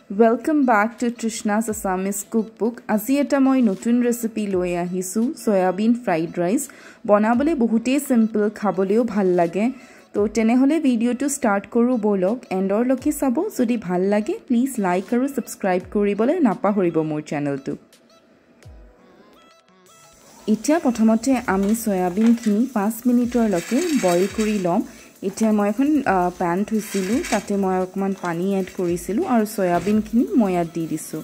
Welcome back to Trishna's Assamese cookbook. আজি এটা মই নতুন ৰেচিপি লৈ আহিছোঁ, সয়াবিন ফ্ৰাইড ৰাইচ। বনাবলৈ বহুতেই চিম্পল, খাবলৈও ভাল লাগে। তো তেনেহ'লে ভিডিঅ'টো ষ্টাৰ্ট কৰোঁ ব'লক। এণ্ডৰলৈকে চাব। যদি ভাল লাগে প্লিজ লাইক আৰু ছাবস্ক্ৰাইব কৰিবলৈ নাপাহৰিব মোৰ চেনেলটো। এতিয়া প্ৰথমতে আমি সয়াবিনখিনি 5 মিনিটৰলৈকে বইল কৰি ল'ম। এতিয়া মই এখন পেন থৈছিলোঁ, তাতে মই অকণমান পানী এড কৰিছিলোঁ আৰু সয়াবিনখিনি মই ইয়াত দি দিছোঁ।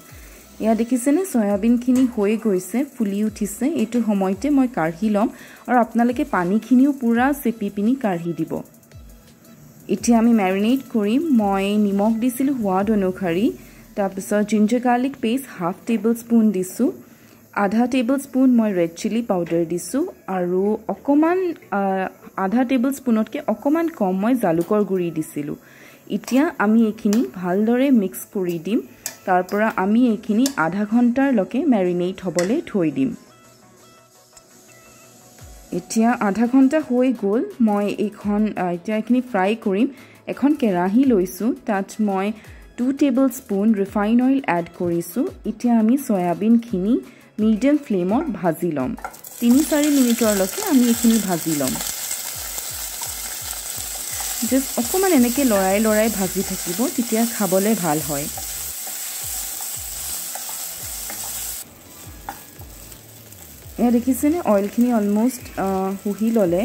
এয়া দেখিছেনে, সয়াবিনখিনি হৈ গৈছে, ফুলি উঠিছে। এইটো সময়তে মই কাঢ়ি ল'ম আৰু আপোনালোকে পানীখিনিও পূৰা চেপি পিনি কাঢ়ি দিব। এতিয়া আমি মেৰিনেট কৰিম। মই নিমখ দিছিলোঁ সোৱাদ অনুসৰি, তাৰপিছত ginger garlic paste half table spoon দিছোঁ, আধা টেবুল স্পুন মই ৰেড চিলি পাউডাৰ দিছোঁ আৰু অকণমান আধা টেবুল স্পুনতকৈ অকণমান কম মই জালুকৰ গুড়ি দিছিলোঁ। এতিয়া আমি এইখিনি ভালদৰে মিক্স কৰি দিম। তাৰপৰা আমি এইখিনি আধা ঘণ্টাৰলৈকে মেৰিনেট হ'বলৈ থৈ দিম। এতিয়া আধা ঘণ্টা হৈ গ'ল। মই এইখন এতিয়া এইখিনি ফ্ৰাই কৰিম। এখন কেৰাহী লৈছোঁ, তাত মই 2 table spoon refine oil add কৰিছোঁ। এতিয়া আমি সয়াবিনখিনি মিডিয়াম ফ্লেমত ভাজি ল'ম। 3-4 মিনিটৰলৈকে আমি এইখিনি ভাজি ল'ম। জাষ্ট অকণমান এনেকৈ লৰাই লৰাই ভাজি থাকিব, তেতিয়া খাবলৈ ভাল হয়। এয়া দেখিছেনে, অইলখিনি অলমষ্ট শুহি ল'লে।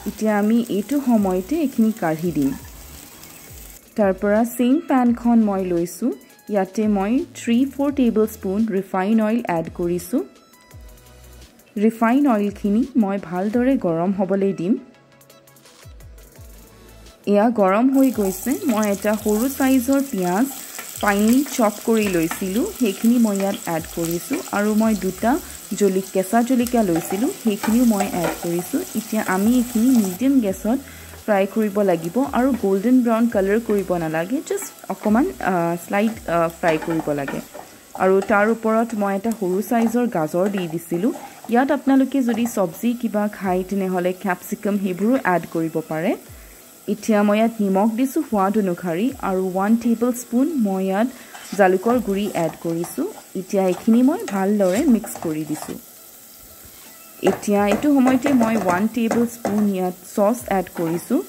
এতিয়া আমি এইটো সময়তে এইখিনি কাঢ়ি দিম। তাৰপৰা ছেইম পেনখন মই লৈছোঁ, ইয়াতে মই 3-4 table spoon refine oil add কৰিছোঁ। ৰিফাইন অইলখিনি মই ভালদৰে গৰম হ'বলৈ দিম। এয়া গৰম হৈ গৈছে। মই এটা সৰু চাইজৰ পিঁয়াজ ফাইনলি চপ কৰি লৈছিলোঁ, সেইখিনি মই ইয়াত এড কৰিছোঁ আৰু মই দুটা কেঁচা জলকীয়া লৈছিলোঁ, সেইখিনিও মই এড কৰিছোঁ। এতিয়া আমি এইখিনি মিডিয়াম গেছত ফ্ৰাই কৰিব লাগিব আৰু গল্ডেন ব্ৰাউন কালাৰ কৰিব নালাগে, জাষ্ট অকণমান শ্লাইড ফ্ৰাই কৰিব লাগে। আৰু তাৰ ওপৰত মই এটা সৰু চাইজৰ গাজৰ দি দিছিলোঁ। ইয়াত আপোনালোকে যদি চব্জি কিবা খায় তেনেহ'লে কেপচিকাম সেইবোৰো এড কৰিব পাৰে। এতিয়া মই ইয়াত নিমখ দিছোঁ সোৱাদ অনুসৰি আৰু 1 টেবুল স্পুন মই ইয়াত জালুকৰ গুড়ি এড কৰিছোঁ। এতিয়া এইখিনি মই ভালদৰে মিক্স কৰি দিছোঁ। এতিয়া এইটো সময়তে মই 1 টেবুল স্পুন ইয়াত চচ এড কৰিছোঁ।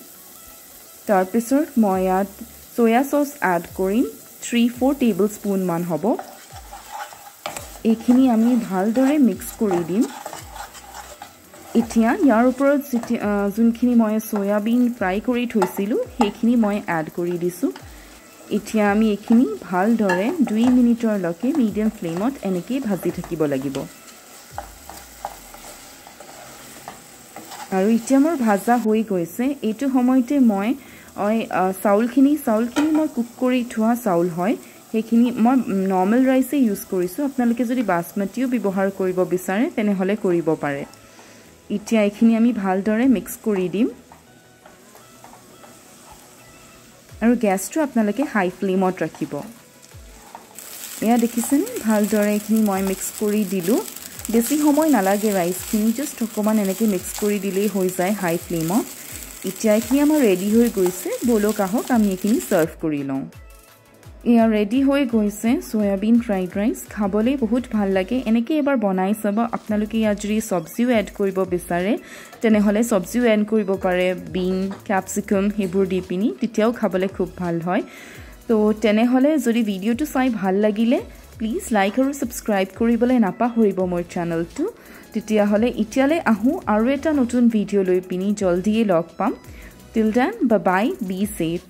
তাৰপিছত মই ইয়াত চয়া চচ এড কৰিম, 3-4 টেবুল স্পুনমান হ'ব। এইখিনি আমি ভালদৰে মিক্স কৰি দিম। এতিয়া ইয়াৰ ওপৰত যোনখিনি মই চয়াবিন ফ্ৰাই কৰি থৈছিলোঁ সেইখিনি মই এড কৰি দিছোঁ। এতিয়া আমি এইখিনি ভালদৰে 2 মিনিটৰলৈকে মিডিয়াম ফ্লেমত এনেকেই ভাজি থাকিব লাগিব। আৰু এতিয়া মোৰ ভাজা হৈ গৈছে। এইটো সময়তে মই চাউলখিনি মই কুক কৰি থোৱা চাউল হয়, সেইখিনি মই নৰ্মেল ৰাইচেই ইউজ কৰিছোঁ। আপোনালোকে যদি বাচমতিও ব্যৱহাৰ কৰিব বিচাৰে তেনেহ'লে কৰিব পাৰে। এতিয়া এইখিনি আমি ভালদৰে মিক্স কৰি দিম আৰু গেছটো আপোনালোকে হাই ফ্লেমত ৰাখিব। এয়া দেখিছেনে, ভালদৰে এইখিনি মই মিক্স কৰি দিলোঁ। বেছি সময় নালাগে, ৰাইচখিনি জাষ্ট অকণমান এনেকৈ মিক্স কৰি দিলেই হৈ যায় হাই ফ্লেমত। এতিয়া এইখিনি আমাৰ ৰেডি হৈ গৈছে। ব'লক আহক আমি এইখিনি ছাৰ্ভ কৰি লওঁ। এয়া ৰেডি হৈ গৈছে সয়াবিন ফ্ৰাইড ৰাইচ। খাবলৈ বহুত ভাল লাগে। এনেকৈ এবাৰ বনাই চাব। আপোনালোকে ইয়াত যদি চব্জিও এড কৰিব বিচাৰে তেনেহ'লে চব্জিও এড কৰিব পাৰে, বিন, কেপচিকাম সেইবোৰ দি পিনি, তেতিয়াও খাবলৈ খুব ভাল হয়। তো তেনেহ'লে যদি ভিডিঅ'টো চাই ভাল লাগিলে প্লিজ লাইক আৰু ছাবস্ক্ৰাইব কৰিবলৈ নাপাহৰিব মোৰ চেনেলটো। তেতিয়াহ'লে এতিয়ালৈ আহোঁ আৰু এটা নতুন ভিডিঅ' লৈ পিনি জলদিয়ে লগ পাম। Till then, bye, be safe.